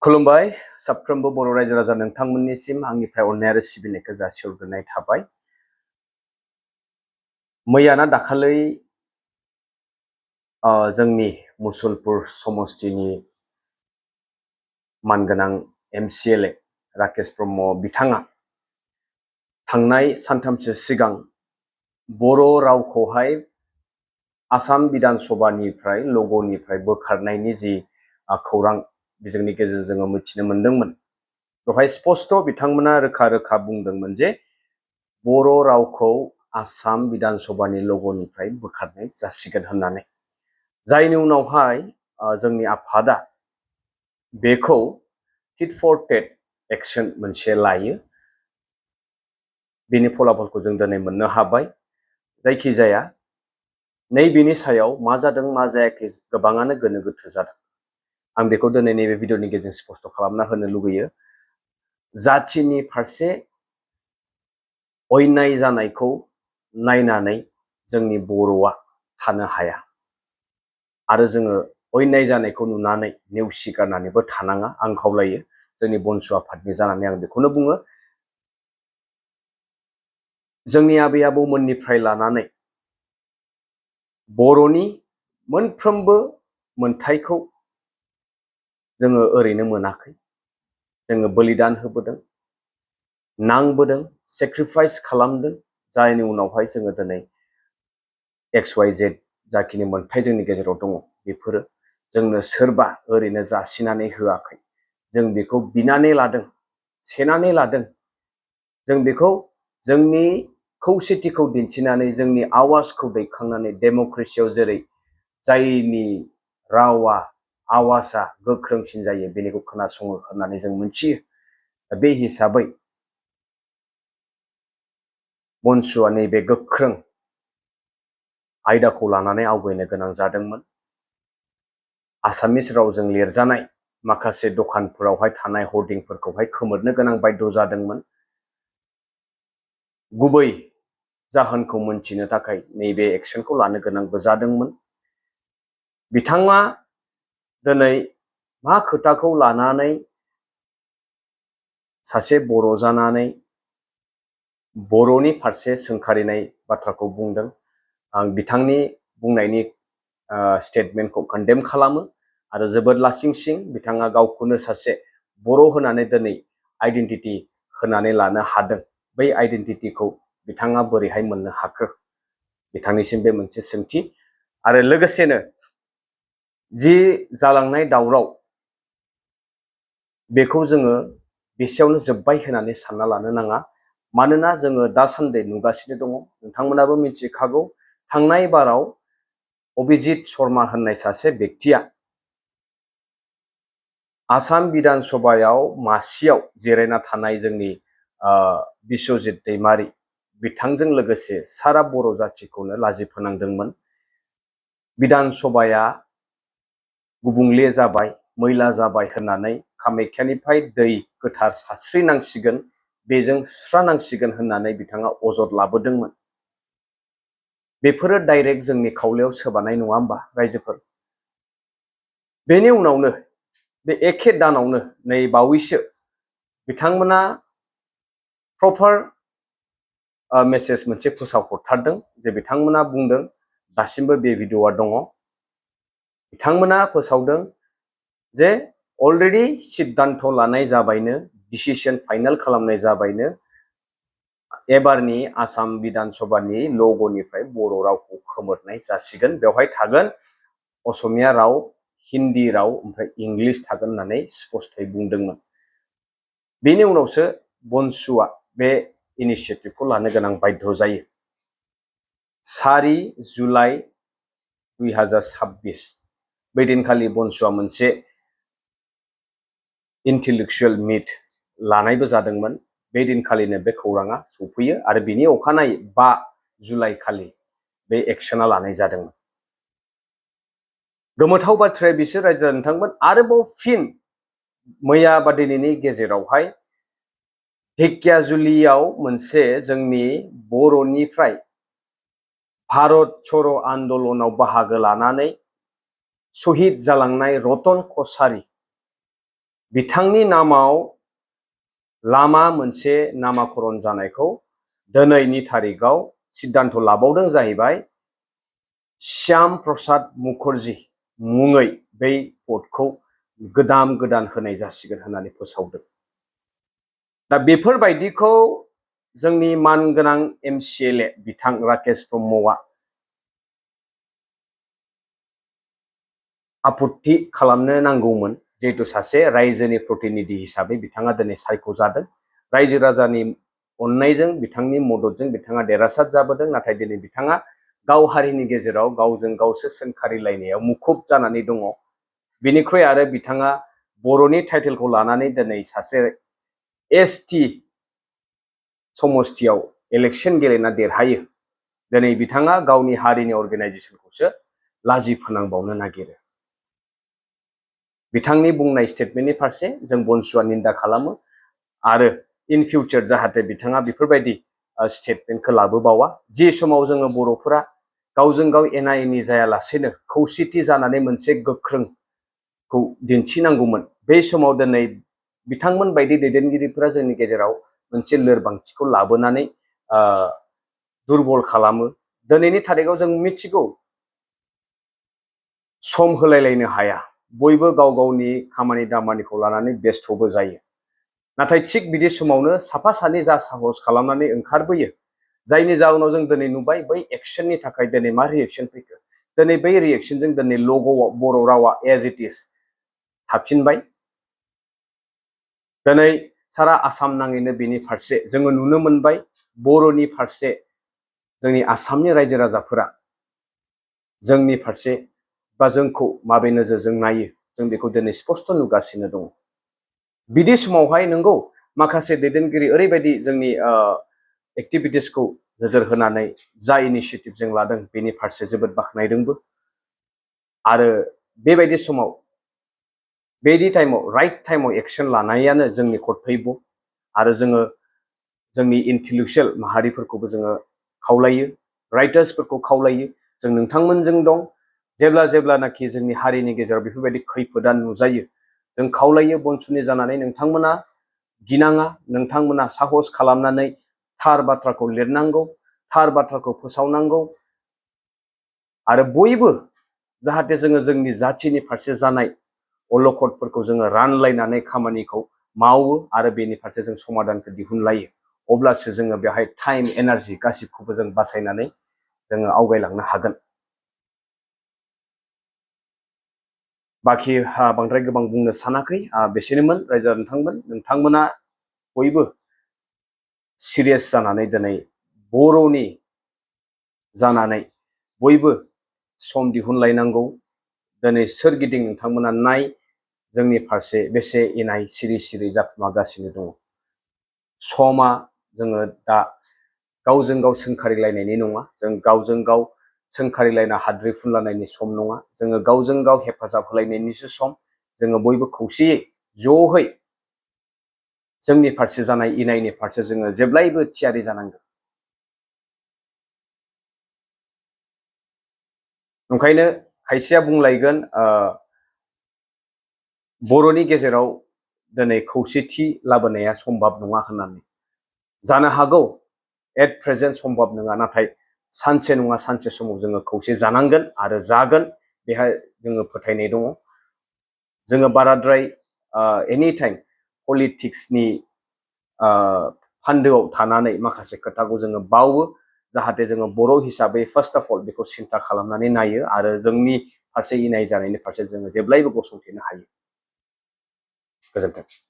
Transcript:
खुलुमबाय साफ्रोमबो बर' रायजो राजा नोंथांमोननिसिम आंनिफ्राय अननाय आरो सिबिनायखौ जासिहरग्रोनाय थाबाय। मैयाना दाखालै जोंनि मुसलपुर समस्तिनि मानगोनां MCLA राकेश ब्रह्म बिथाङा थांनाय सानथामसो सिगां बर' रावखौहाय आसाम बिधान सभानिफ्राय लग'निफ्राय बोखारनायनि जि खौरां बिजोंनि गेजेरजों जोङो मिथिनो मोनदोंमोन। बेवहाय स्पष्ट बिथांमोना रोखा रोखा बुंदोंमोन जे बर' रावखौ आसाम बिधान सभानि लग'निफ्राय बोखारनाय जासिगोन होननानै। जायनि उनावहाय जोंनि आफादा बेखौ टिट फर टेट एक्शन मोनसे लायो। बेनि फलाफलखौ जों दिनै मोननो हाबाय। जायखिजाया नैबेनि सायाव मा जादों मा जायाखै गोबाङानो गोनो गोथो जादों। आं बेखौ दिनै नैबे भिडिअनि गेजेरजों स्पष्ट खालामना होनो लुगैयो। जाथिनि फारसे अयनाय जानायखौ नायनानै जोंनि बर'आ थानो हाया आरो जोङो अयनाय जानायखौ नुनानै नेवसिगारनानैबो थानाङा आं खावलायो जोंनि बन्धु आफादनि जानानै आं बेखौनो बुङो। जोंनि आबै आबौमोननिफ्राय लानानै बर'नि मोनफ्रोमबो मोनथायखौ जोङो ओरैनो मोनाखै। जोङो बलिदान होबोदों, नांबोदों, सेक्रिफाइस खालामदों। जायनि उनावहाय जोङो दिनै XYZ जाखिनि मोनथाय जोंनि गेजेराव दङ बेफोरो जोंनो सोरबा ओरैनो जासिनानै होआखै। जों बेखौ बिनानै लादों, सेनानै लादों। जों बेखौ जोंनि खौसेथिखौ दिन्थिनानै जोंनि आवाजखौ दैखांनानै डेम'क्रेसियाव जेरै जायनि रावा आवाजआ गोख्रोंसिन जायो बेनिखौ खोनासङो होननानै जों मोनथियो। बे हिसाबै बन्धुआ नैबे गोख्रों आयदाखौ लानानै आवगायनो गोनां जादोंमोन। आसामिस रावजों लिरजानाय माखासे दखानफोरावहाय थानाय हर्डिंफोरखौहाय खोमोरनो गोनां बाध्य जादोंमोन। गुबै जाहोनखौ मोनथिनो थाखाय नैबे एक्सनखौ लानो गोनांबो जादोंमोन। बिथाङा दिनै मा खोथाखौ लानानै सासे बर' जानानै बर'नि फारसे सोंखारिनाय बाथ्राखौ बुंदों। आं बिथांनि बुंनायनि स्टेटमेन्टखौ कन्डेम खालामो आरो जोबोद लासिंसिं बिथाङा गावखौनो सासे बर' होनानै दिनै आइडेन्टिटि होनानै लानो हादों। बै आइडेन्टिटिखौ बिथाङा बोरैहाय मोननो हाखो? बिथांनिसिम बे मोनसे सोंथि। आरो लोगोसेनो जि जालांनाय दावराव बेखौ जोङो बेसेयावनो जोब्बाय होननानै सानना लानो नाङा। मानोना जोङो दासान्दि नुगासिनो दङ, नोंथांमोनाबो मिथिखागौ, थांनाय बाराव अभिजित शर्मा होननाय सासे बेक्तिया आसाम बिधान सभायाव मासियाव जिरायना थानाय जोंनि बिस्वजित दैमारि बिथांजों लोगोसे सारा बर' जाथिखौनो लाजि फोनांदोंमोन। बिधान सभाया गुबुंले जाबाय, मैला जाबाय होननानै कामाख्यानिफ्राय दै गोथार सारस्रिनांसिगोन, बेजों सुस्रानांसिगोन होननानै बिथाङा अजद लाबोदोंमोन। बेफोरो डाइरेक्ट जोंनि खावलायाव सोबानाय नङा होमबा रायजोफोर? बेनि उनावनो बे एखे दानावनो नै बावैसो बिथांमोना प्रपार मेसेज मोनसे फोसावहरथारदों जे बिथांमोना बुंदों, दासिमबो बे भिडिअआ दङ, बिथांमोना फोसावदों जे अलरेडि सिद्धान्त लानाय जाबायनो, डिसिसन फाइनाल खालामनाय जाबायनो, एबारनि आसाम बिधान सभानि लग'निफ्राय बर' रावखौ खोमोरनाय जासिगोन। बेवहाय थागोन असमिया राव, हिन्दी राव ओमफ्राय इंलिस थागोन होननानै स्पष्टयै बुंदोंमोन। बेनि उनावसो बन्धुआ बे इनिसियेटिभखौ लानो गोनां बाध्य जायो। 4 जुलाइ 2026 बै दिनखालि बन्धुआ मोनसे इन्टेलेक्चुयेल मिट लानायबो जादोंमोन। बे दिनखालिनो बे खौराङा सफैयो आरो बिनि अखानायै 5 जुलाइ खालि बे एक्सना लानाय जादोंमोन। गोमोथाव बाथ्राया बिसोर रायजो नोंथांमोन, आरोबाव फिन मैया बा दिनैनि गेजेरावहाय ढेकियाजुलियाव मोनसे जोंनि बर'निफ्राय भारत छोड़ो आन्दलनाव बाहागो लानानै शहीद जालांनाय रतन कछारी बिथांनि नामाव लामा मोनसे नामाकरन जानायखौ दिनैनि थारिखआव सिद्धान्त लाबावदों जाहैबाय श्याम प्रसाद मुखर्जी मुङै बै पदखौ गोदान होनाय जासिगोन होननानै फोसावदों। दा बेफोरबायदिखौ जोंनि मानगोनां MCLA बिथां राकेश ब्रह्मआ आपत्ति खालामनो नांगौमोन, जिहेतु सासे रायजोनि प्रतिनिधि हिसाबै बिथाङा दिनै सायख'जादों। रायजो राजानि अननायजों बिथांनि मददजों बिथाङा देरहासार जाबोदों, नाथाय दिनै बिथाङा गाव हारिनि गेजेराव गावजों गावसो सोंखारिलायनायाव मुखुब जानानै दङ। बिनिख्रुइ आरो बिथाङा बर'नि टाइटेलखौ लानानै दिनै सासे ST समस्थियाव इलेक्सन गेलेना देरहायो। दिनै बिथाङा गावनि हारिनि अर्गेनाइजेसनखौसो लाजि फोनांबावनो नागिरो। बिथांनि बुंनाय स्टेटमेन्टनि फारसे जों बनसुआ निन्दा खालामो आरो इन फिउचार जाहाथे बिथाङा बेफोरबायदि स्टेटमेन्टखौ लाबोबावा। जि समाव जोङो बर'फोरा गावजों गाव एना एनि जायालासेनो खौसेथि जानानै मोनसे गोख्रोंखौ दिन्थिनांगौमोन, बे समाव दिनै बिथांमोन बायदि दैदेनगिरिफोरा जोंनि गेजेराव मोनसे लोरबांथिखौ लाबोनानै दुरबल खालामो। दिनैनि थारिखआव जों मिथिगौ सम होलायलायनो हाया, बयबो गाव गावनि खामानि दामानिखौ लानानै बेस्थ'बो जायो। नाथाय थिग बिदि समावनो साफा सानै जा साहस खालामनानै ओंखारबोयो, जायनि जाउनाव जों दिनै नुबाय बै एक्सननि थाखाय दिनै मा रिएक्सन फैखो। दिनै बै रिएक्सनजों दिनै लग'आव बर' रावा एज इट इज थाफिनबाय। दिनै सारा आसाम नाङैनो बेनि फारसे जोङो नुनो मोनबाय, बर'नि फारसे जोंनि आसामनि रायजो राजाफोरा जोंनि फारसे बा जोंखौ माबे नोजोरजों नायो जों बेखौ दिनै स्पष्ट नुगासिनो दङ। बिदि समावहाय नंगौ माखासे दैदेनगिरि ओरैबायदि जोंनि एक्टिभिटिसखौ नोजोर होनानै जा इनिशिएटिभ जों लादों बेनि फारसे जोबोद बाख्नायदोंबो। आरो बेबायदि समाव बेदि टाइमाव राइट टाइमाव एक्सन लानायानो जोंनि कर्तब्य। आरो जोङो जोंनि इन्टेलेक्चुयेल माहारिफोरखौबो जोङो खावलायो, राइटार्सफोरखौ खावलायो, जों नोंथांमोनजों दं। जेब्लानाखि जोंनि हारिनि गेजेराव बेफोरबायदि खैफोदा नुजायो, जों खावलायो बनसुनि जानानै नोंथांमोना गिनाङा, नोंथांमोना साहस खालामनानै थार बाथ्राखौ लिरनांगौ, थार बाथ्राखौ फोसावनांगौ। आरो बयबो जाहाथे जोङो जोंनि जाथिनि फारसे जानाय अलखदफोरखौ जोङो रानलायनानै खामानिखौ मावो आरो बेनि फारसे जों समाधानखौ दिहुनलायो। अब्लासो जोङो बेहाय टाइम एनार्जि गासिबखौबो जों बासायनानै जोङो आवगायलांनो हागोन। बाखि बांद्राय गोबां बुंनो सानाखै, बेसेनोमोन रायजो नोंथांमोना बयबो सिरियास जानानै दिनै बर'नि जानानै बयबो सम दिहुनलायनांगौ। दिनै सोरगिदिं नोंथांमोना नाय जोंनि फारसे बेसे इनाय सिरि सिरि जाखुमागासिनो दङ। समा जोङो दा गावजों गाव सोंखारिलायनायनि नङा, जों गावजों गाव सोंखारिलायना हाद्रि फुनलायनायनि सम नङा, जोङो गावजों गाव हेफाजाब होलायनायनिसो सम। जोङो बयबो खौसेयै ज'है जोंनि फारसे जानाय इनायनि फारसे जोङो जेब्लायबो थियारि जानांगोन। ओंखायनो खायसेया बुंलायगोन बर'नि गेजेराव दिनै खौसेथि लाबोनाया सम्भब नङा होननानै। जानो हागौ एट प्रेजेन्ट सम्भब नङा, नाथाय सानसे नङा सानसे समाव जोङो खौसे जानांगोन आरो जागोन, बेहाय जोङो फोथायनाय दङ। जोङो बाराद्राय एनि टाइम पलिटिक्सनि फान्दोआव थानानै माखासे खोथाखौ जोङो बावो, जाहाथे जोङो बर' हिसाबै फार्स्ट अफ अल बेखौ सिन्था खालामनानै नायो आरो जोंनि फारसे इनाय जानायनि फारसे जोङो जेब्लायबो गसंथेनो हायो। गोजोन्थों।